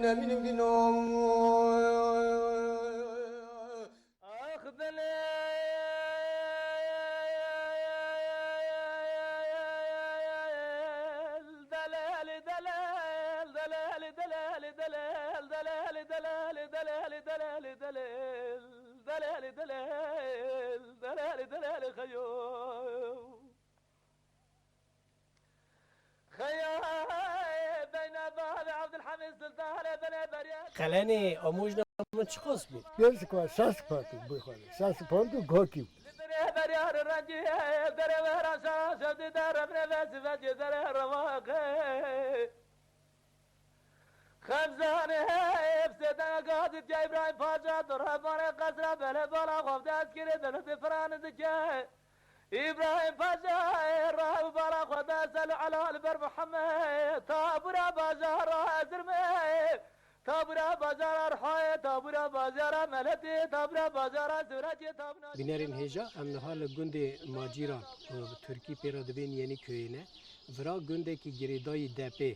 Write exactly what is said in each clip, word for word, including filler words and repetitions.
Bînim bînom. Ax delal, delal, delal, delal, delal, delal, delal, delal, delal, delal, delal, delal, delal, delal, delal, delal, xeyo. Xeya beyne bavê Abdülhamid Sultan bene berya. Qelenê amojna min çiqas bû? Pênc spas, şeş spas bû xwe. Şeş spas û gakî. Bere berya rencî, dere vera şaş, evdi dere mine ve siveci dere revaqe. Xemzanê hevsê dengê gadî diye Îbrahîm Paşa, tu revanê qesra belê bala xwe bi dest kirê, dewletê Firanê dike. Îbrahîm Paşa ê raw bala xwe de sel û ela li ber Muhammed. Tabûra bajara ezirme, tabûra bajara Rihayê, tabûra bajara Meletê, tabûra bajara Sivracê, tabûra Bînerên hêja, em niha li gundê Macîran, ku bi tirkî pê re dibên Yeni Köyê ne. Vira gundekî girêdayî Depê,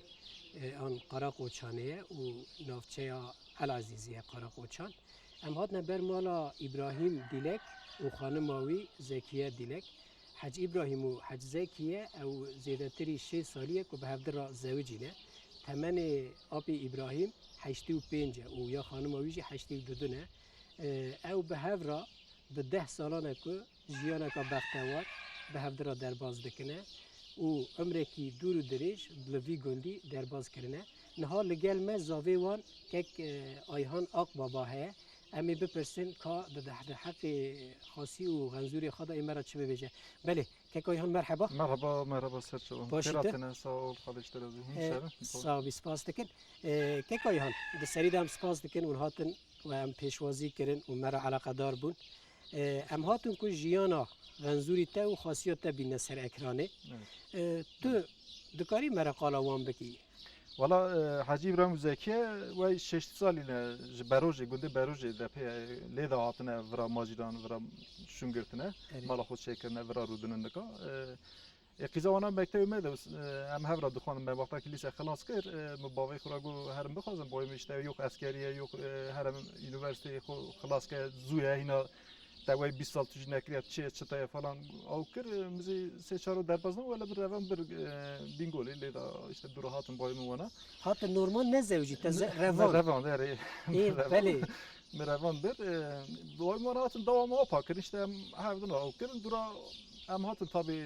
e, an Qarakoçanê ye û navçeya Elezîzê ye Qarakoçan. Em hatine ber mala Îbrahîm Dîlek û xanima wî Zekiye Dîlek. Hec Îbrahîm û Hec Zekiye ew zêdetirî şêst salî ye ku bi hevdi re zewicî ne. Temenê apê Îbrahîm heştê û pênc e û ya xanima wî jî heştê û du ne. E, ew bi hev re bi deh salan e ku jiyaneka bextewar bi hevdi re derbas dikine û umrekî dûr û dirêj li vî gundî derbas kirine. Niha li gel me zavê wan kek, e, Ayhan Akbaba heye. Em ê bipirsin ka di, di, di heqê xasî û xenzûrê xwe de ê me re çi bibêje. Belê, kek Ayhan merheba. Merhaba, merhaba Serçe. Baş Xêr î te? Hatine, sağ ol, xalê ji te re zî. Hûn E, şer in? Sağ ol, spas dikin. E, kek Ayhan, di serî de em spas dikin hûn hatin û em pêşwazî kirin û me re eleqedar bûn. E, em hatin ku jiyana xenzûrî te û xasiya te bîne ser ekranê. Evet. E, tu dikarî me re qala wan bikî? Wala, e, Hecî Îbrahîm Zekiye wey şêştî salî ne ji Berojê, gundê Berojê de pê lê de hatine vira Macîran, vira şûn girtine, Erê. Mala xwe çêkirine, vira rûdinin nika. E, Ê qîza wana mektebê me de, e, em hev re dixwendin, me wextekî lîse xilas kir, e, min bavê xwe re got, herim bixwazim, bavê min işte yok eskerî ye, yok, e, herem unîversîteyê xwe xilas ke, zû ye, hîna te wey bîst sal tu jî nekiriye, çi ye, çi te ye falan, ew kir, e, min zî sê çar roj derbas nebû, wele min revan bir, e, Bîngolê, lê de işte dû re hatim bavê min wana. Hatin normal ne zewicî, te ze-, Ne, revand? Ne revand, erê. Ê, Min revand. Belê. Min revand bir, e, bavê min wana hatin dewama apa kirin, işte em hevdin ew kirin, dû re em hatin tabi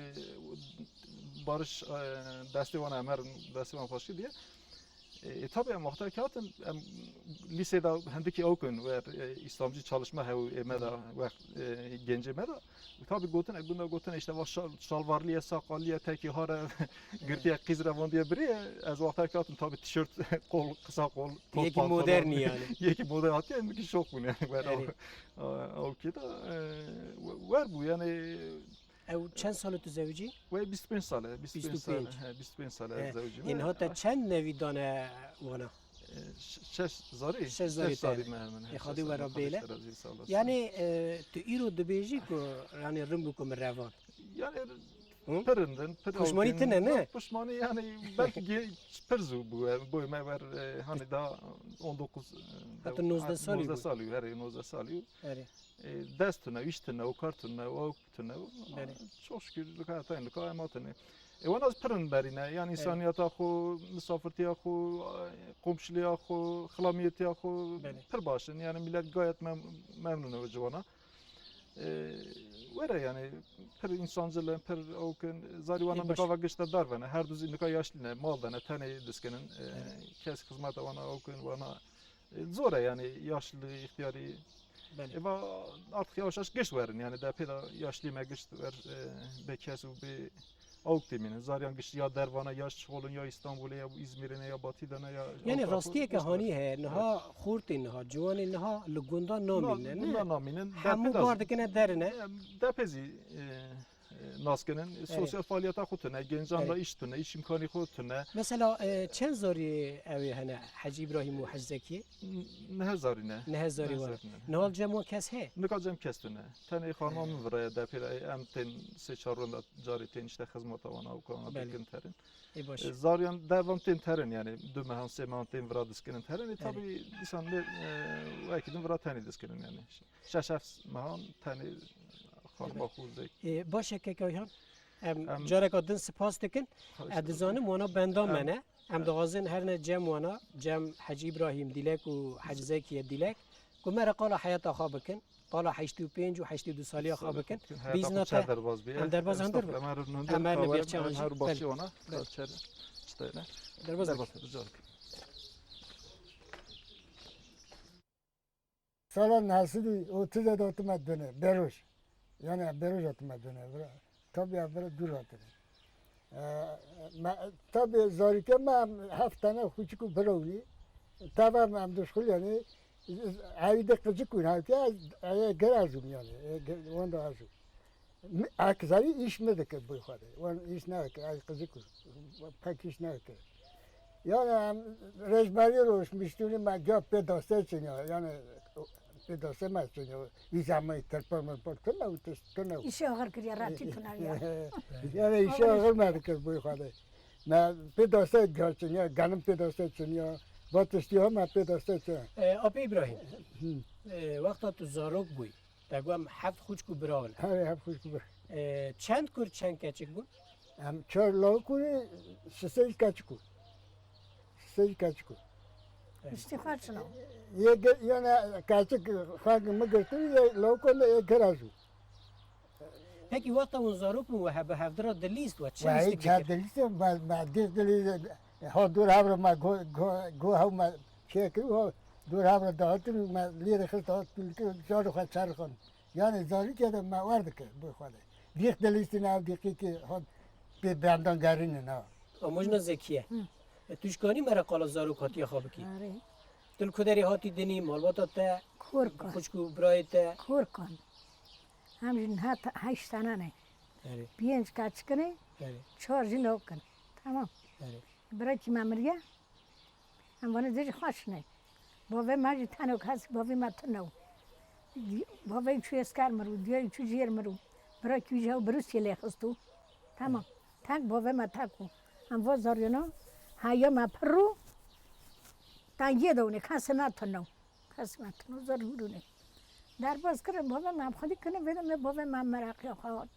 Barış, e, destê wan em herin, destê wan xweşik diye. E, e, tabi em wextekî hatin, em lîsê de hindikî ew kirin, wer, e, îslamcî çalışma hew ê me de, wext, e, gencê me de. Tabi gotine, gunda gotine işte va şal-, şalvarlî ye, saqalî ye, tekî hare, girtiye qîz revandiye birî ye. Ez wextekî hatim tabi tişört, qol, qisa qol, kot Yekî pantolon. Modernî yani. Yekî modern hatiye, hindikî şok bûn yani. Wer Erê. ew, ew kê de, e, wer bû yani. Ew çend sal e tu zewicî? Wê bîst û pênc sal e, bîst û pênc sal e, Bîst û pênc. He, bîst û pênc sal e He, zewicî ê me. Niha te çend nevî dane wana? E, ş-, şeş zarî, Şeş zarî şeş zarî te. Me hemen, Ê, Xwedê şeş we re zarî, bêle. Xwedê te re zî sağ olasın. Yani, e, tu îro dibêjî ku, yani, rim bû ku min revan. Yani, Hı? Pir rindin, pir Pişmanî awkin. Tine ne? Pişmanî yani belki ge-, pir zû bû, e, boy me wer, e, hani daha on dokuz, e, Hatta de-, nozdeh salî nozdeh bû. Salî, herê nozdeh salî. Herê. E, dest tune, îş tune, û kar tune, û awk tune. Belê. Çok şükür, li ka tayın, li ka em hatine. E, wana pirin berîne, yani Evet. insaniyeta xwe, misafirtiya xwe, e, komşiliya xwe, xilamiyetiya xwe Belê. Pir baş in. Yani millet gayet mem-, memnun e ji wana. E, were yani, pir insancıl in, pir awk in, zarî wana Ê, baş. Nikava gişte dar vene, her du zî nika yaşlı ne, mal dene, tenê diskinin, e, Evet. kes xizmeta wana awk in, wana E, zor e yani, yaşlı, ihtiyarî. Belê. Eva artık yavaş yavaş giş werin yani, de pêda yaşlî me giş wer, e, bê kes û bê awk têmînin. Zariyan giş ya dervana, ya şixolin, ya Îstanbulê, ya Îzmîrê ne, ya Batî de ne, ya Yani Avrupa rastiyeke xwe giş hanî werin. Heye, niha Evet. Xortê niha, ciwanê niha li gunda namîne, ne? Gunda namînin, de Hemû pêda bar dikine derine. Em, de pê zî, e, e, Nas kirin, sosyal faaliyeta xwe tune, gencan da iş tune, iş imkanî xwe tune. Mesela, e, çend zarî ew ê hene Hecî Îbrahîm û Hecî Zekiyê? N-, neh zarî ne. Neh zarî wan. Neh zarî ne. Niha li cem wan kes heye? Nika cem kes tune. Tenê xanima min vira ye, de pêra em tên sê çar ronda carê tên işte xizmeta wana û kana dikin terin. Ê baş. E, zariyan devan tên terin, yani du mehan, sê mehan tên vira diskinin terin. E, tabii dîsan ne, e, wekî din vira tenê diskinin yani. Şeş heft mehan tenê xanima xwe zek. E, baş e kek Ayhan. Em, em, careka din spas dikin. Xweş. Ez dizanim wana benda me ne. Em dixwazin herine cem wana, cem Hecî Îbrahîm Dîlek û Hecî Zekiyê Dîlek. Ku me re qala heyata xwe bikin. Qala heştê û pênc û heştê û du saliya xwe bikin. Heyata xwe bîzna te derbaz bî. Em derbaz hundir bin. Em her hundir em her bixçe an jî. Her başçê wana. Belê. Çi tane? Derbaz bikin. Derbaz bikin. Rica dikim. Sala neh sed û otuz de hatime dune, beroj. Yani beroj hatime dune. Vira, tabii vira dûr hatine. Ee, me, tabii zarîke me heft tane xûçik û bira wî. Tava me em dişxul yani, ew de qicik wî, hevke ez, ez ger ez im yani, e, ge-, wenda ez im. Mi-, ek zarî îş mi dikir bi xwe de. Wan îş nedikir, ez qicik im. Pek îş nedikir. Yani em rêzberî roj miştûnî me gel pê destê çin ya. Yani pê destê me çin ya. Îzamê tirpir mirpir tune û tişt tune. Îşê axir kiriye, retî tune ya. Yani îşê axir me dikir bi xwe de. Me pê destê gel çin ya, genim pê destê çin ya. Va tiştî ha me pê destê çin. E, Apê Îbrahîm, e, wexta tu zarok bûyî, te got em heft xûçk û bira ne. Hevê heft xûçk û bira. E, çend kur, çend keçik bûn? Em çar lawik û sisê jî keçik û. Sisê jî keçik û. Evet. Piştî xwe çilo. Yê ge-, yani keçik xwe mi girtin, yê lawik û yê giraz bû. Peki wexta hûn zarok bûn we he-, bi hevdira dilîst we çi lîstik dikir? Dilîst, me, me dîr dilîst, ha dûr hevra me go, go, go hew me çêkir, ha dûr hevra dihatin, me lîrê xist dihat, tu dikir, carê xwe çerxan. Yani zarîkê de me wer dikir, bi xwe de. Dîq dilîstin ev dîqî ki, ha pê bendan gerînin ha. Amojna Zekiye. Hı. E, tu ji kanî me re qala zarok hatiye xwe bikî? Arê. Tu li ku derê hatî dinî, malbata te, Korkan. Xwişk û birayê te? Korkan. Em jî niha te-, heşt tane ne. Erê. Pênc keçik in, erê, çar jî lawik in. Tamam. Erê. Birekî me miriye. Em vane dê jî xweş ne. Bavê me jî tenok hesî, bavê me tune û. Bavê çû esker mir û, diyayê çû jêr mir û. Birekî wî jî hew birûsiyê lê xist û. Tamam. Tek bavê me tek û. Em va zariyona, heya me pir û. Tengiyê de hûn ê, kesê me tune û. Kesê me tune û zor hûrûnê. Derbas kirin bavê me, em xwedî kirin vê demê bavê me meraqê xwe hat.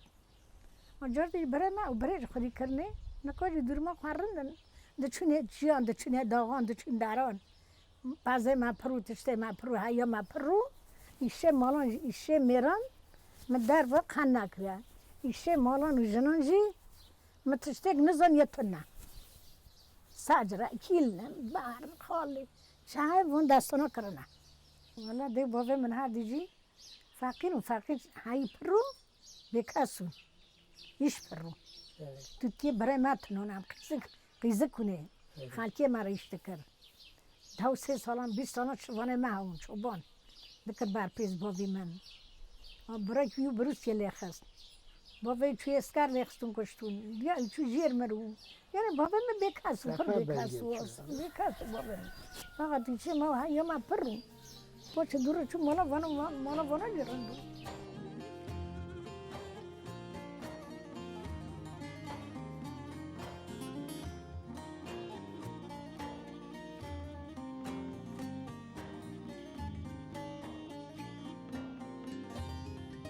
Û car dî birê me û birê ji xwedî kirinê, nika jî dûrma xwe rind in. Diçûnê çiyan, diçûnê daxan, diçûn daran. Pezê me pir û, tiştê me pir û, heya me pir û, îşê malan jî, îşê mêran min derve qen nekiriye. Îşê malan û jinan jî min tiştek nizaniye tune. Sac re, kîl ne, bar, xalî, çaye von destana kirine. Wela dê bavê min her dijî feqîr û feqîr heyî pir û bêkes û îş pir û. Evet. Tu tê birê me tinon em qîzik, qîzik hûnê. Evet. Xelkê me re îş dikir. Dew sê salan, bîst salan şivanê me hewin, çoban. Dikir berpêz bavî min. A birek wî û birûsiyê lê xist. Bavê çû esker lê xistin kuştûn. Ya çû jêr mir û. Yani bavê min bêkes û pir bêkes û bêkes û bavê min. Fakat çê me heya me pir û. Paşê dû re çû mala vana, va-, mala vana jî rind bû.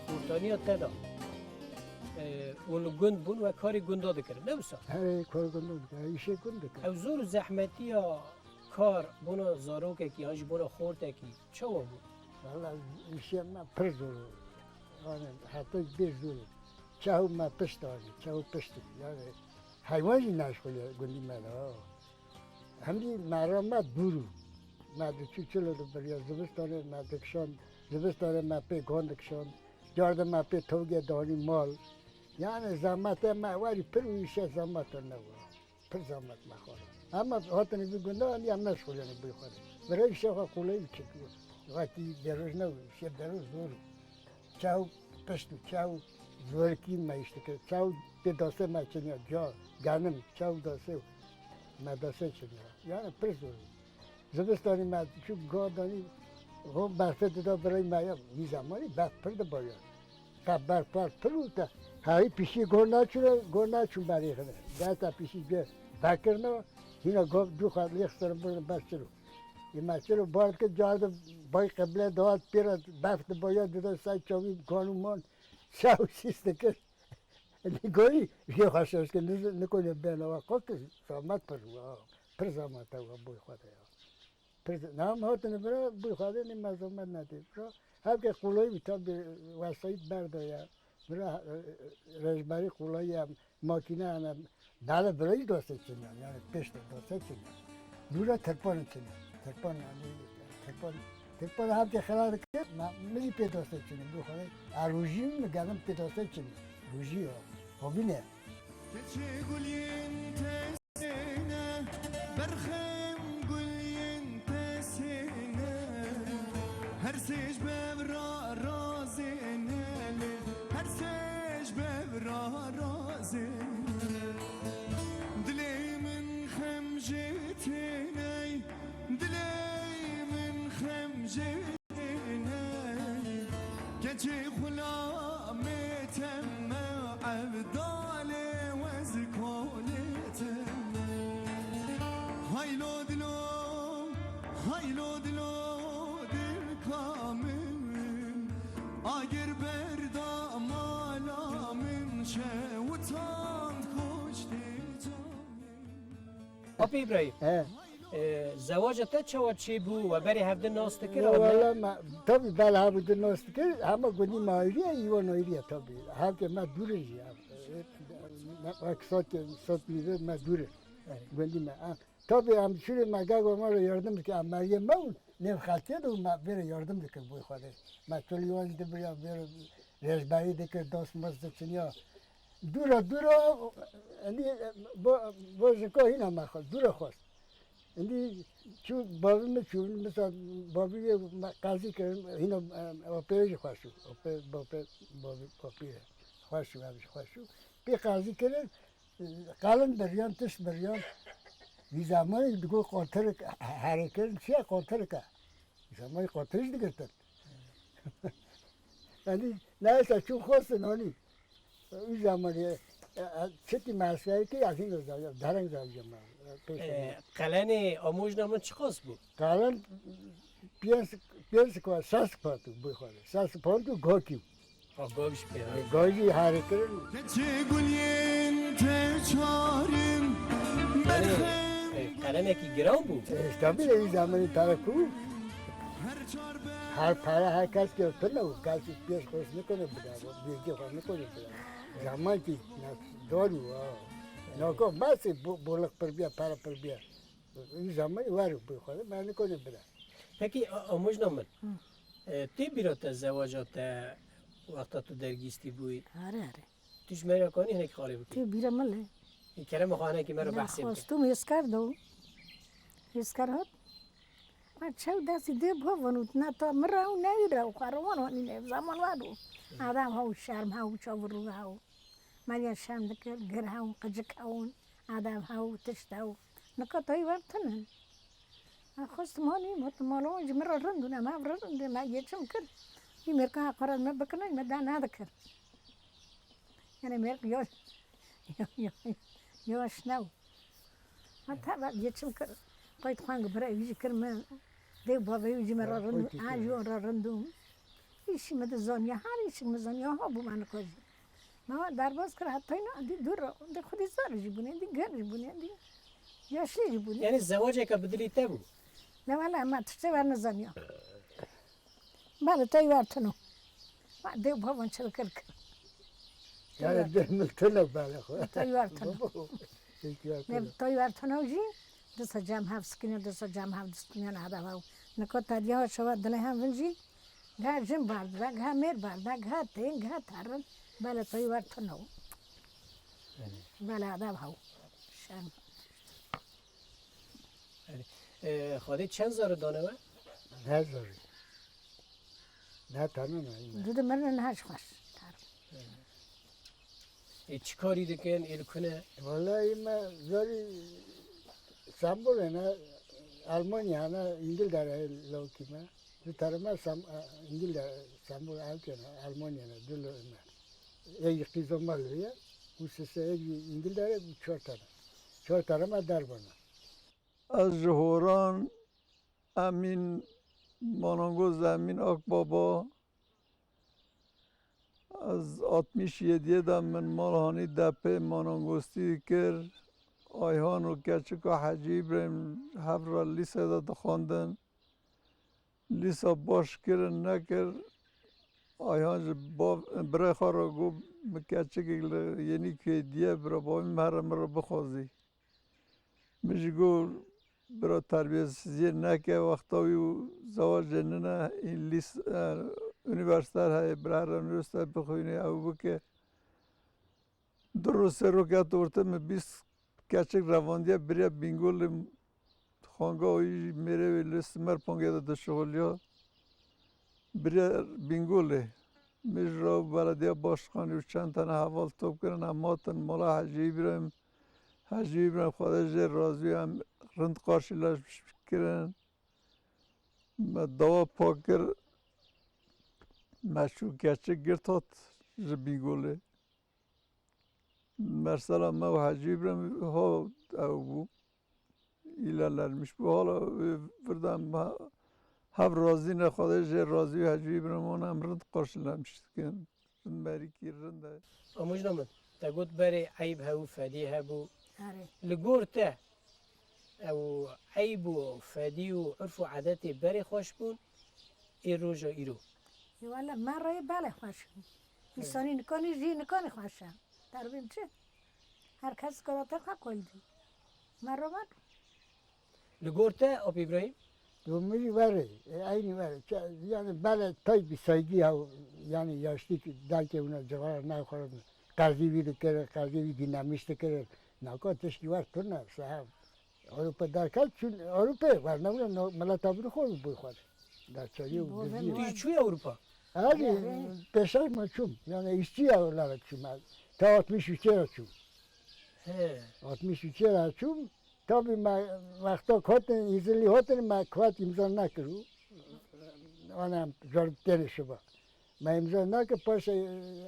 Xortaniya te de, e, hûn li gund bûn, we karê gunda dikirin, ne wisa? He, karê gunda dikirin, îşê gund dikirin. Ew zor û zehmetiya kar bona zarokekî yan jî bona xortekî çawa bû? Valla îşê me pir zor bû. Yani heta bê zor bû. Çew me pişt anî, çew pişt. Yani heywan jî neşxulî gundî me de. Hemdî me re me dûr bû. Me diçû çilo dibiriya, zivistanê me dikişand, zivistanê me pê gan dikişand, carde me pê tewgê danî mal. Yani zehmetê me werî pir û îşe zehmet nebû. Pir zehmet me xwar. Hema hatinê vî gunda em ya meşxulîne bi xwe. Vira îşe xwe qulê û çekiyo. Wekî beroj nebû, îşe beroj zor. Çew pişt û çew Zorkî me îş dikir. Çaw pê dastê me çiniya, ca, genim, çaw dastê me dastê çiniya. Yani pir zor. Zivistanî me çû ga danî, ho berfê dida birayê me ya. Wî zemanî berf pir dibaye. Qe berf berf pir û te herî pişî gor naçûne, gor naçûn berê xine. Desta pişî gor vekirina, hîna gav dû xwe lêxistin birin ber çiro. Ê me çiro bar dikir, cardi bay qeble dihat pê re berf dibaya, dida ser çavî gan û man, çaw sîs dikir. Nîgorî jê xwe şeş kir, niz-, nikonê bêne we qot, zamet pir wa, pir zamet e we boy xwe de ya. Pir z-, nam hatine bira, boy xwe de nî me zamet nedê. Bira, hevke qulayî bî, tabi wesayît berda ya. Bira, e, e, rejberî qulayî ya, makîne hene, bele birayî dastê çin ya, yani pêş de dastê çin ya. Dûra tirpan çin ya. Tirpan yani, tirpan, tirpan hevke xira dikir, ma, min jî pê dastê çin ya. Bu xwe de, a rojî min genim pê dastê çin ya. Rojî ya. Hobî ne? Keçê gul yên tesêne, berxem gul yên tesêne. Her sêj bev ra razêne lê, her sêj bev ra razêne. Dilê min xem jê têne, dilê min xem jê Keçê xulamê teme, evdalê wez kolê teme. Haylo dilo, haylo dilo, dilka min, agir berda mala min, şewitand koştê camê. Apê Îbrahîm, He. e, zewaca te çawa çêbû? We berê hevdin nas dikir, Ya an ne? wala me, tabi bela hevdin nas dikir, hema gundî me ayrî ye, îwan ayrî ye tabi. Hevke me dûr in jî, ev, e, me, wek sat, sat mîve me dûr in. Evet. Gundî me, ha. Tabi em şûrê me gego me re yardım dike, em meriyê me û nêv xelkê de û me vê re yardım dikir boy xwe de. Me çolî wan jî dibiriya, vê re rêzberî dikir, dost most diçiniya. Dûra, dûra, endî, bo, bo jinka hîna me xwest, dûra xwest. Endî çû bavî min çû, misal bavî wê me qazî kirin, hîna, e, opê jî xweş û, opê, bopê, bavî, opê xweş û, ev jî xweş û. Pê qazî kirin, e, qalin biriyan, tişt biriyan. Vî zemanî digot qotirik, herê kirin, çiye qotirik e? Vî zemanî qotirik jî digirtin. Yanî, neyse, çûn xwestin, hanî. Û zamanî, e, e, çitî me eskerî kir, ez hîn zaviya, dereng zaviya me, e, pêş E, de. Qelenê amojna min çiqas bû? Qelen pênc, pênc spas, şeş spas bû, bû xwe. Şeş spas û gokî. Ha, gavîş pê. E, gavî harê kirin. Keçê gulên te çarin, Yani, berxem e, qelenekî giran bû. E, tabii, e, zamanî tarekû. Her para her kes götürme, o kes pêş xweş nikone bide, bilgi xwe nikone bide. Zaman ki, ne, doğru, ha. Nako, bas, bu, boluk pir biye, para pir biye. Zaman var bu xwe, ben nikone bide. Peki, a-, amojna min. Hı. E, tê bîra te zewaca te wexta tu dergîstî bûyî? Are, are. Tu ji me re kanî hinek xalê bikî? Tê bîra min le. Ê, kerema xwe hinekî me re behsê bike. Xwestum hêskar do. Hêskar hat. Ma çew destî dê bavin û ne ta min re û ne wî re û xwe re wan wanî ne. Zaman var û. Adam hew, şerm hew, çavirû hew. Meriya şerm dikir, gir hew, qicik hewn, adam hew, tişt hew. Nika tayî wer tune. Ez xwestim hanî, gotim, mala wan ji min re rind û ne, me ev re rind e, me yê çi min kir? Wî mêrka heqaret me bikirine, me de nedikir. Yani mêrik ya, ya, ya, ya şnew. Ha, tebe yê çi min kir? Qayt xweng bira wî jî kir min. Dê bavê wî jî me re rind û, ha, ji wan re rind û. Îşî me de zaniya, her îşik me zaniya, ha bû me nika jî. Me wan derbas kir, heta îna dî dûr re, dî xwedî zar jî bûne, dî gel jî bûne, dî yaşlî jî bûne. Yani zewaceke bi dilî te bû? Ne wele, me tiştê wer nizaniya. Bale, tey wer tino. Ma dê û bavan çi dikir kir. Yani dê min tino bale xwe. Tey wer tino. Baba, tey wer tino. Ne tey wer tino jî, disa cem hev sikine, disa cem hev diskine, ne hada hev. Nika tediya şewa dilê hev vin jî, Geha jin berdide, geha mêr berdide, geha tên, geha terin. Bele toyî wer tune. Bele adav hew. Şen. E, Xwedê çend zarî dane we? Ne zarî. Ne tane ne. Dudu mirin ne ji xweş. Terin. Ê çi karî dikin, ê li ku ne? Vallahi me zarî Stenbolê ne, Almanya ne, Îngiltere lawkî me. Ji terime Sem-, e, Îngiltere, Stenbol ev ne, Almanya ne, du li me. Ê qîza me li ye, û sise ê Îngiltere, û çar tane. Çar tane me derbana. Ez ji Horan Emîn, Manangoz Emîn Akbaba. Ez altmış yediye de min mal hanî depê manangostî dikir. Ayhan û keçika Hecî Îbrahîm hev re lîse de dixwendin. Lîsa baş kirin nekir. Ayhan ji bav-, birê xwe re got, min keçikek li Yenîkuyê diye, bira bavê min here min re bixwazî. Min jî got, bira terbiyesiziyê neke, wexta wî û zewacê nine, lîs-, e, unîversîte heye, bira here unîversîte bixwîne, ew bike. Du roj sê roj ket orte, min bîst keçik revandiye, biriye Bîngolê, xanga wî jî mêrê wê li Simerpongê de dişixuliya. Biriye Bîngolê. Min ji re û belediya başkanî û çend tane heval top kirin, em hatin mala Hecî Îbrahîm. Hecî Îbrahîm Xwedê jê razî, em rind qarşîleş kirin. Me dawa pak kir, me çû keçik girt hat ji Bîngolê. Mesela me û Hecî Îbrahîm ha ew bû. Îlerlenmiş bû. Hala wê virda em ha-, hev razî ne, Xwedê jê razî û Hecî Îbrahîm wan em rind qarşilemiş dikin. Rind merîkî rind e. Amojna min, te got berê eyb hebû, fedî hebû. Erê. Li gor te ew eyb û fedî û urf û edetê berê xweş bûn ê roja îro? Ê wele me rê belê xweş in. Însanî nikanî jî nikanî xweş e. Derbên çi? Her kes karate xwe koldî. Me roman. Li gor te, Ap Îbrahîm? Li min jî werê, e, eynî werê. Çe-, yani belê tay bir saygı ya, yani yaşlı ki, belki ona cevap ne koyalım. Qerzî wî dikirin, qerzî wî dînamîş dikirin. Naka tişkî wer tune, sahab. Ewropa derket çûn, Ewropa wer ne wina, no, mileta bî xwe bû xwe. Derçerî û Bo dizî. Vin Tu çûyî Ewropa? Abi, He, he. Pêşer me çûm. Yani işçi ya olarak çûm. Ta altmış üçe ya çûm. He. Altmış üçe ya çûm. Tabii me wexta hatin, îzinlî hatin, me kağıt imza nekir û. Ana cor têrê şiba. Me imza nekir, paşê,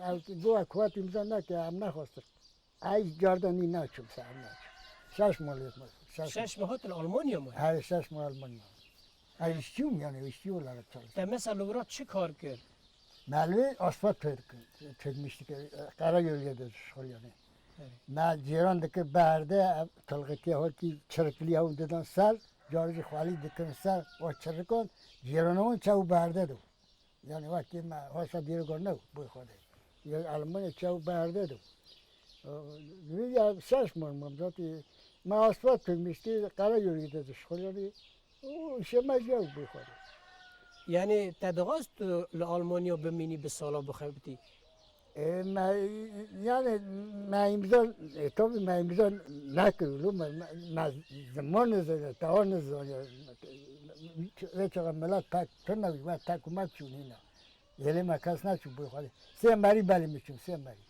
ev, bu kağıt imza nekir, em nexwestin. Ay, cardanî naçûm, ser naçûm. Şeş mal, şeş mal. Şeş mal hatin Almanya mı? Her şeş mal Almanya. Ay, işçiyim yani, işçi olarak çalıştım. Te mesela li wira çi kar kir? Melvê asfalt çekmiştik, Karagöl'e de şol yani. Evet. Me cîran dikir berde, tilgikê hotî çirikliya hûn didan ser, carî xwalî dikirin ser, o çirikan cîranê hûn çew berde do. Yani wekî me hoşa dîroka ne bû xwedê. Ya Almanya çew berde do. Vî ya şeş mal mam zatî me asfalt çekmiştî, Karagöl'e de şol yani. O şema ya bû xwedê. Yani te dixwest tu li Almanya bimînî bi sala bixebitî? E, me, yani, me imza, e, tabii me imza nekirî, me, me, me ziman nizane, tawa nizane. Vê çaxa milet tek tune, we tek û me çûnîne. Hêlê me kes neçû bû xwedê. Sê merî belê min çûn, sê merî.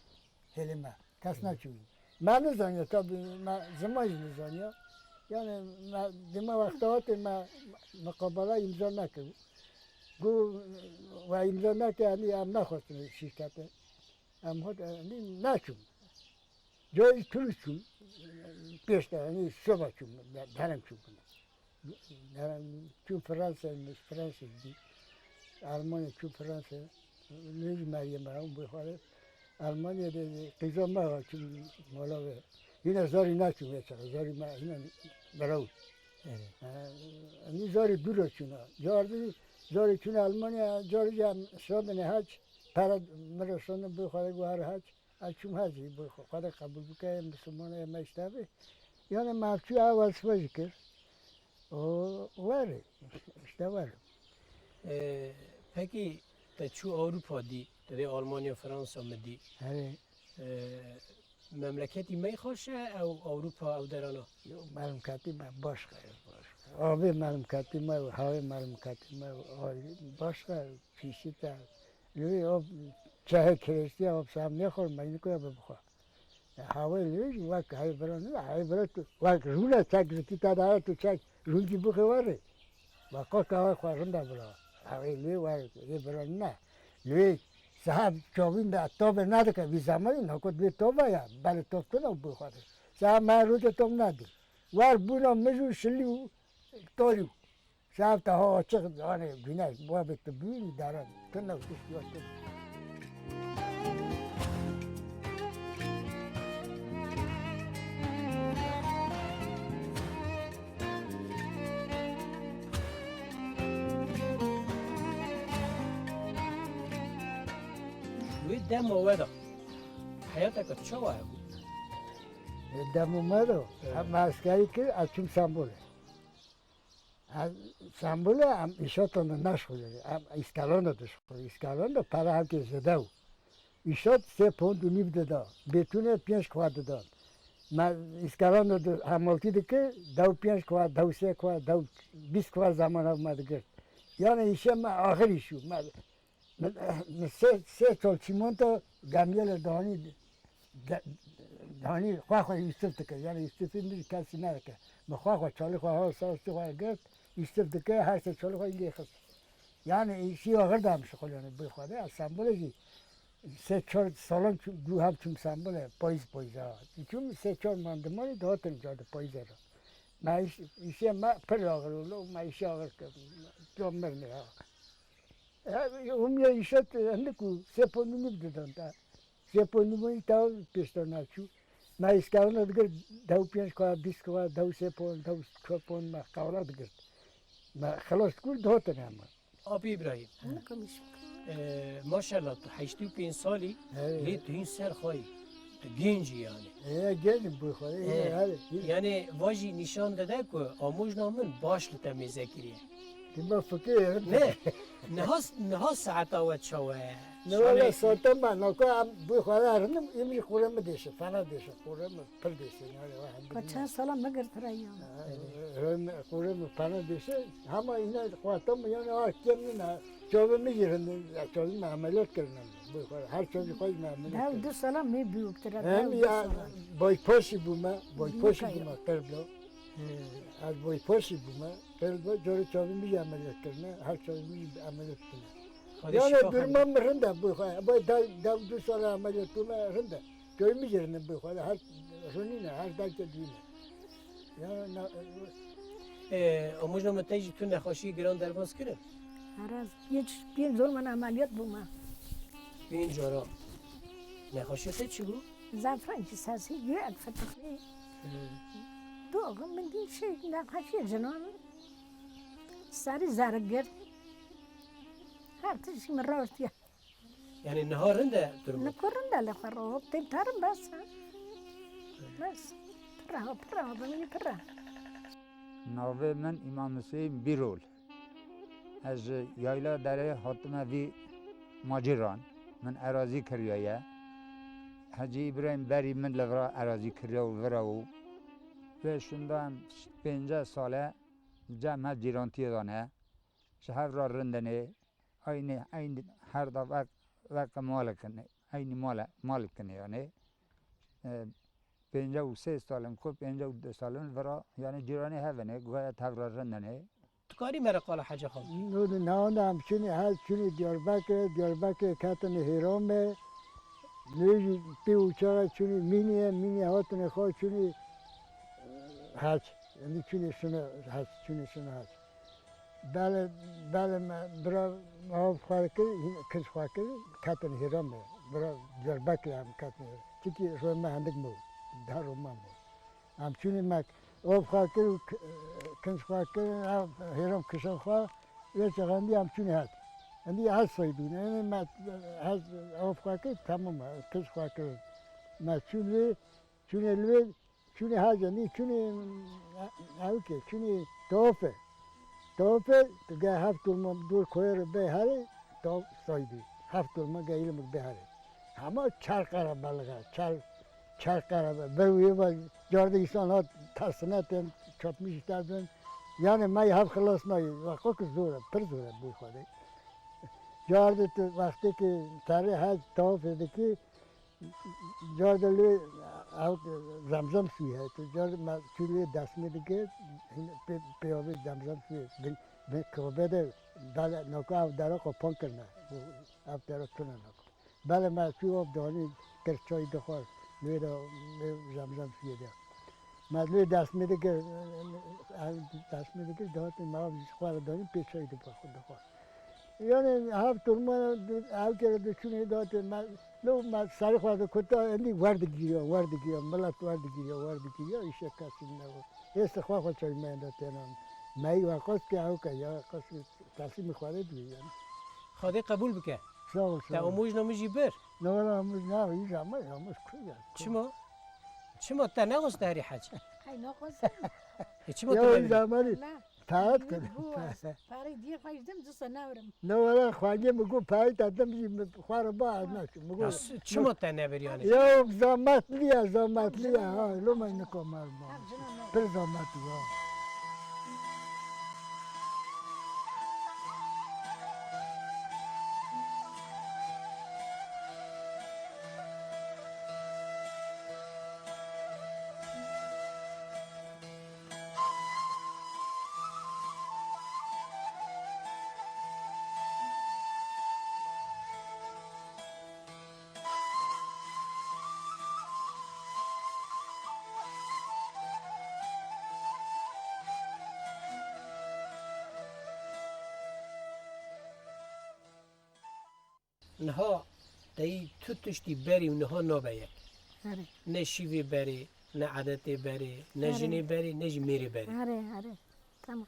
Hêlê me kes neçû. Me nizaniye, tabii me ziman jî nizaniye. Yani me dima wexta hatê me muqabela imza nekir. Got, we îmza neke, yanî em nexwestin şîrketê. Em hot, yanî neçûn. Cayî Tirk çûn, pêş de, yanî şeva çûn, derem çûn. Derem çûn Fransa, Fransa dî. Almanya çûn Fransa. Lê jî Meryem Rahûn bû xwe. Almanya de qîza me ha çûn mala ve. Yine zarî neçûn vê çaxa, zarî me yine biraw. Evet. Yanî zarî dûr çûn ha. Cardî zarî çûn Almanya, carî jî em şandine hac. Pere min re şandin bû xwe got her hac. Ez çûm hecî bû xwe, Xwedê qebûl bike, em Misilman e, me îşte bê. Yani me çû ew wesife jî kir. O, werê, îşte werê. Ee, peki te çû Ewropa dî, te dê Almanya, Fransa mi dî. Erê. Ee, memleketî me xweş e, ew Ewropa, ew derana? Yo, memleketî me başqa ye, başqa. Avê memleketî me, havê memleketî me, ay, başqa, pîşî te. Lê o çayê kireçtiya, o sam nexwar, me niko ya bibixwe. Hawê lê jî wek heyvira nîne, heyvira tu wek rûne çek zikî te daye tu çek rûn jî bixê werê. Ve qoka we xwe rinda bira. Hawê lê wek yê bira nîne. Lê saha çavîn de tobe nadike vî zemanî nakot lê tobe ya. Belê top tune û bixwe de. Saha me roje top nadî. Wer bûna mij û şilî û torî û. Saha te ha açiq, yani güneş, babê tu bînî dara. Tune û tişt yok. Wê dema we de heyateke çawa hebû? Dema me de, Evet. Em eskerî kir, ez çûm Stenbolê. Ez Stenbolê em îşatan de neşxulî, em îskelan de dişxulî. Îskelan de pere hevkê zêde bû. Îşat sê pond û nîv dida. Bêtûnê pênc kwa didan. Me îskelan de hemaltî dikir, dew pênc kwa, dew sê kwa, dew bîst kwa zeman ev me digirt. Yani îşê me axir îş bû. Me Min, min sê, sê çol çîmento gemiyê li danî, ge-, danî xwe xwe Yûsif dike. Yani Yûsifî min jî kesî nedike. Min xwe xwe çalî xwe ha sastî xwe girt, Yûsif dike, her sê çalî xwe îngê xist. Yani îşî axir de em şixulîne bi xwe de. Stenbolê jî sê çol salan çû-, du hev çûm Stenbolê, payîz payîz ha. Çûm sê çol mandimanî dihatin ca di payîzê re. Me îş-, îşê me pir axir û me îşê axir kir. Ca mirne ha. Umya îşet hindik û sê pon û nîv didan te. Sê pon û nîv taw pêşta naçû. Me îskarina digir dew pênc kwa, bîst kwa, dew sê pon, dew çar pon me qawla digirt. Me xilas dikir dihatin hema. Abi Îbrahîm. Hemû kamişim. Ee, maşallah tu heştê û pênc salî Evet. lê tu hîn ser xwe yî. Tu genc î yani. Ê, genc im, bi xwe, ê, Ê, her, yanî vajî nîşan dide ku amojna min baş li te mêze kiriye. Dima fikir. Ne, niha, niha saeta we çawa ye? Ne, wala saeta me, naka em bi xwe re rind im, îmrî qûrê min dêşe, fena dêşe, qûrê min pir dêşe, yani, we hem Ka çend sala me girtire ya? Qûrê min fena dêşe, hema îne xwata min, yani, ha, kêm nîne. Çavê min jî rind in, ya çavê min emeliyat kirine min. Bi xwe, her çavê xwe jî min emeliyat kirine. Dew du sala me bûyûktir e, Hem dew du ya sala. Boypaşî bûme, boypaşî Nika ya. bûme, qerblo. He. Ez boypaşî bûme, qerblo, carê çavê min jî emeliyat kirine, her çavê min jî emeliyat kirine. Xwedê Yani şifa duruma bide. min rind e, bi xwe, bi dew, dew du sala emeliyat bûme, rind e. Çavê min jî rind in, bi xwe, her rinîne, her derke dîne. Ya, na, Ee, amojna min te jî tu nexweşiyê giran derbas kirin? Ara, pênc, pênc zor min emeliyat bûme. Pênc cara. Nexweşiya te çi bû? Zafran ki sesi, gök fıtığı. Hmm. Doğru, min bir şey, nexweşiya jinan. Sarı zarı gir. Her tişt mi rahat ya. Yani niha rind e durumu? Niha rind e, li xwe re hop, tên tarim bes e. Bes. Pir e, pir e, bimînî pir e. Navê min Îmam Huseyîn Bîrol. Ez ji Yayla Derê hatime vî maciran. Min erazî kiriyaye. Hecî Îbrahîm berî min li vira erazî kiriya û vira û. Vê şindan pênceh sal e cem hev cîrantiyê de ne. Ji hev re rind in ê. Eynî, eynî her da wek, wek malek in, eynî male, malek in yani. E, pêncî û sê sal in ku pêncî û du sal in vira, yani cîranê hev in, gayet hev re rind in. Tu karî me re qala Hece Xan? Nû di navenda em çûnî, her çûnî Diyarbekir, Diyarbekir ketin Hêromê. Nû jî pê û çawa çûnî Mîniyê, Mîniyê hatine xwe çûnî Hec. Êndî çûnî şine Hec, çûnî şine Hec. Belê, belê me bira av xwe kir, hîn kinc xwe kir, ketin hêra me. Bira Diyarbekirê em ketin hêra. Çikî rûyê me hindik me bû, deh rû me bû. Em çûnî me av xwe kir û k-, kinc xwe kir, ev hêra kişan xwe, lê çaxandî em çûnî Hec. Êndî Hec soy bîne, êndî me Hec av xwe kir, temam e, kinc xwe kir. Me çûn lê, çûnê lê, Çûnî Hecê, nî çûnî, e, ewkê, çûnî Tewafê. Tewafê, tu ge heft dolma dor koyê re bê herê, Tewaf saydî. Heft dolma ge îlim bê herê. Hema çar qere belixe, çar, çar qere be. Ber wê ve carde însan hat tersine tên, çatmış işte bin. Yani me heft xilas nayê. Ve kokî zor e, pir zor e bu xwedê. Carde tu wextê ki terê Hec Tewafê dikî, Carde lê Ew zemzem suyu heye. Tu car me çû lê destmê dike, pê, pê avê zemzem suyu. Bin, bin kobe de bele, naka ew dera kopan kirine. Ew dera tune naka. Bele me çû av danî, kir çay dixwar. Lê de, lê zemzem suyu de. Me lê destmê dike, ew destmê dike, dihate me av ji xwe re danî, pê çay dixwar. Yani her turma ev kere diçûnê datê me, lo me serê xwe dikuta, endî werdigiriya, werdigiriya, milet werdigiriya, werdigiriya, îşe kesî nebû. Êste xwe xwe çay me enda tênan. Me yî we qas ke ew ke ya, qas ke teslîmî xwe re dibî yani. Xwedê qebûl bike. Sağ ol, sağ ol. Te omojna min jî bir. Ne wala omoj ne, îja me, omoj ku ya. Çima? Çima te nexwest herî hec? Hey, nexwest. E, çima Ya, te îja me. Taat kir. Parayê diyê xwe ji dim disa newrim. Ne wala xwediyê min got parayê te dim jî min xwe re ba ez naçim. Min got, Ya, s-, çima te nebir yani? Ya zametli ya, zametli ya, ha, lo me nikam ez ba. Pir zametli ya. Niha teyî tu tiştî berî û niha nabe yek. Erê. Ne şîvê berê, ne edetê berê, ne Erê. jinê berê, ne jî mêrê berê. Erê, erê. Tamam.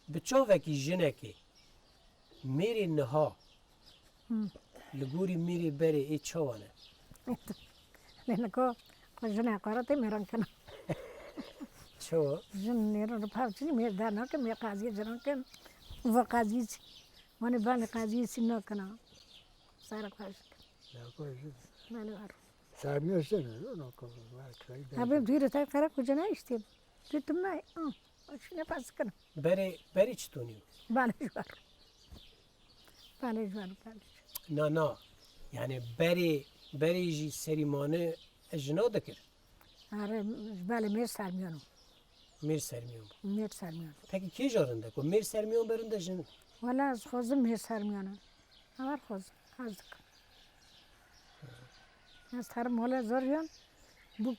Bi çavekî jinekê mêrê niha Hı. li gorî mêrê berê ê çawa ne? Lê niko, xwe jina xwe re tê mêran kena. Çawa? Jin mêran re pav çinî mêr dar nakin, mêr qaziyê jinan kin. Va qaziyê çi? Wanê banê qaziyê sî nakina. Sara xweş. Ya xweş. Belê var. Sarmıyor seni, yok, yok, yok, yok. Abi duyuru tay kara kucana işte. Tuttum ben. Ah, bak şimdi pas kına. Berê, berê çi tonî? Banê ji war. Banê ji war, banê ji. Na, na. Yani berê, berê jî serî mane jina dikir. Are, belê mêr sermiyan o. Mêr sermiyan bû. Mêr sermiyan. Peki kê ja rindek o? Mêr sermiyan be rinde jin? Wala ez xwezim mêr sermiyan in. Ewer xwezim. Hez dikim. Ez herim wala zor yan. Bûk,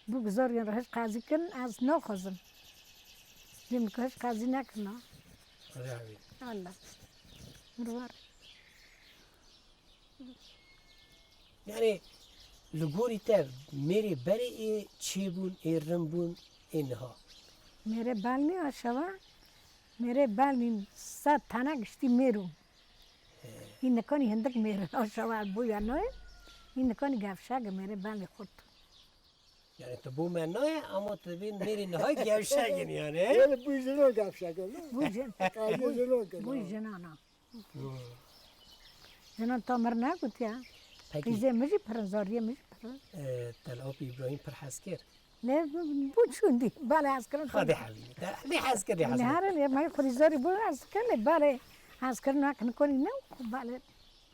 bûk zor yan. Hiç qazî kin ez naxwezim. Dîm ku hiç qazî nekin ha. Rehmî. Allah. Mirwar. Yani li gorî te mêrê berê ê çêbûn, ê rinbûn, ê niha? Mêrê belnî aşawa, mêrê belnî sed tane giştî mêr û. He. Î nikanî hindik mêr aşawa bû ya nayê, î nikanî gevşek mêrê belnî xurt. Yani tu bû me nayê, ama tu vê mêrê niha gevşek in yani, he? Öyle bu yüzden o gevşek oldu. Bu yüzden. Kaybı yüzden o kadar. Bu yüzden ana. Hı. Jinan tamir negotiya. Peki. Qîzê min jî pir in, zariyê min jî pir in. E, Tel Apî Îbrahîm pir hez kir. Ne, bu çûn dî, balê hez kirin. Xwedê hevî. Te lê hez kir, lê hez kir. Nehare lê me xwedî zarî bû hez kir, lê balê hez kirin wek nikonî ne, balê.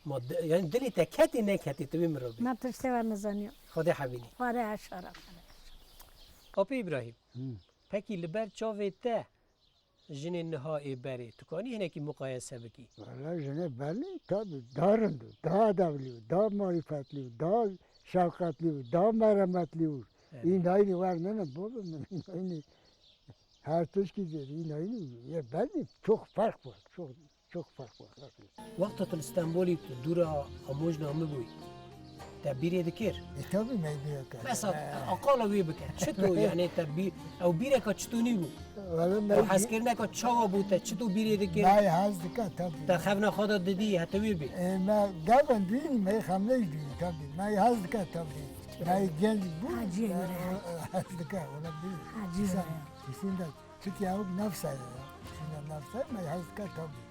Ma di-, yani dilê te ketê neketê, tu wê mirov bî. Me tiştê we nizaniyo. Xwedê hevînî. Xwedê eşara. Apî Îbrahîm, Hı. pekî li ber çavê te jinê niha ê berê, tu kanî hinekî muqayese bikî? Wala jinê berê, tabî, daha rind û, daha edevlî û, daha marîfetlî û, daha şefqetlî û, daha meremetlî û. Evet. Î nayînî wer nene, baba min, î nayînî her tişkî zêde, î nayînî yê berê, çok fark var, çok, çok fark var. Wexta tu li Stenbolî tu dûra amojna min bûyî, te bîrê dikir? E, tabii me bîrê kir. Mesela, e, aqala wê bike. Çito, yani, te bî-, ew bîreka çitonî bû? Wala me Ew bî- hezkirineka çawa bû, te çito bîrê dikir? Me hez dike, tabii. Te xevna xwe de didî, hete wê bê? E, me gavên dîn, me xemleyî dîn, tabii. Me hez dike, tabii. Me genc bû, Hacı e, Emre. E, hez dike, wala bî. Hacı Emre. Kesin, kesin de. Çünkü ya nefse ya. Şimdi nefse, me hez dike, tabii.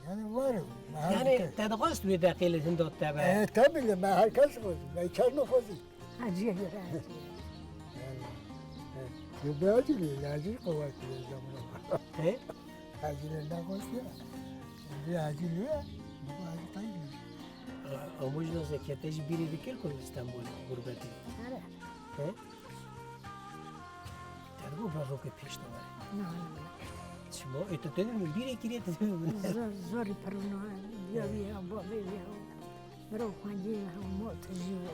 Yani var o. Yani te dixwest wê deqê li hinda te be? E, tabii, me her kes xwest. Me kes nexwest. Hacıya göre, hacıya. Yani, e, yo be acil, acil kuvvetli zaman. He? Acil ne xwest ya. Bir acil ya. Bu acil değil. Amûjna Zekiye te jî bîrê dikir ku li Stenbolê gurbetê? Here. He? Te digot berokê pêş de were? Na, na, na. Çima? Ê, tu, tu bîrê kiriye, tu dibî. Zor, zorî pirûno, ya wî ya, bavê wî ya. Mirov xwendiyê hew mot jî wo.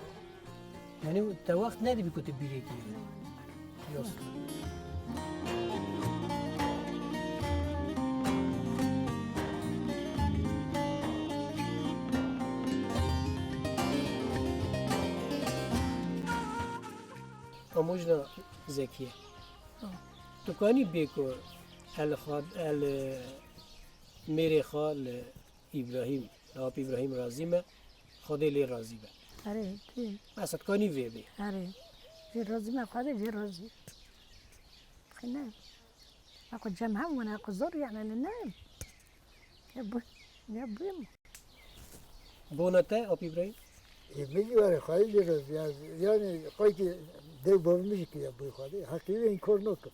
Yani te wext nedibî ku tu bîrê kiriye? Na, na. Yost. Amûjna Zekiye. Ha. Tu kanî bê ku el xwe, el mêrê xwe li Îbrahîm, li Ap Îbrahîm razî me, Xwedê lê razî be. Erê, tu. Esed kanî vê bê. Erê. Vê razî me, Xwedê vê razî. Xine. Aku cem hem wene, aku zor yani ne? Ya bu, ya bu mu? Bona te, Ap Îbrahîm? E, min jî were, Xwedê jî razî, ya, yani, qaytî dev bavê min jî kiriye boy Xwedê. Heqî wê inkar nakim.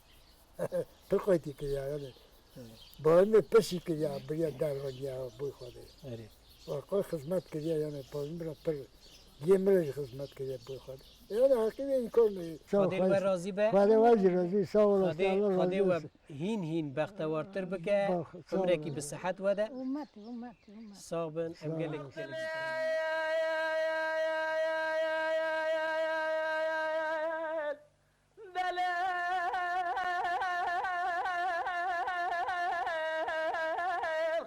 Pir qaytî kiriye, yani. Evet. Bavê min pir şî kiriye, biriye dervandiye boy Xwedê. Erê. Wa qey xizmet kiriye, yani, bavê min re pir, yê min re jî xizmet kiriye boy Xwedê. Yani, heqî wê inkar nakim. Xwedê li we razî be. Xwedê we jî razî, sağ olasın, Xwedê, Allah razî olsun. Hîn hîn bextewartir bike, Bak, sağ ol. Umrekî bi sihet we de. Ummet, ummet, ummet. Sağ bin, em gelek, gelek. Belê,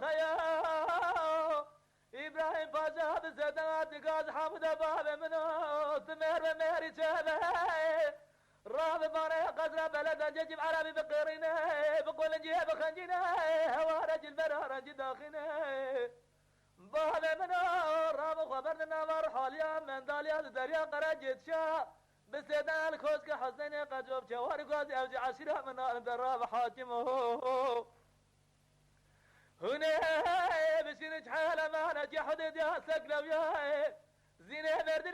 xeya. Îbrahîm Paşa bi sedema digaz Hamûde bavê min o, tu mêr be mêrî çêbe. Rabi baneya qezra beleda cecîb Erebî biqêrîne, bi qolinciyê bixencîne, heware cilvera rencî daxîne. Bavê min o, rabi xwe berde nava ruhaliya mendaliya di derya qere cêdşa. Bi sêden el koşke Huseyne qecop çewar gazî ev jî eşîra min a li dera bi hakim o. Hûn ê bişînin çhele mane cehudê diya sek lewya. Zînê merdin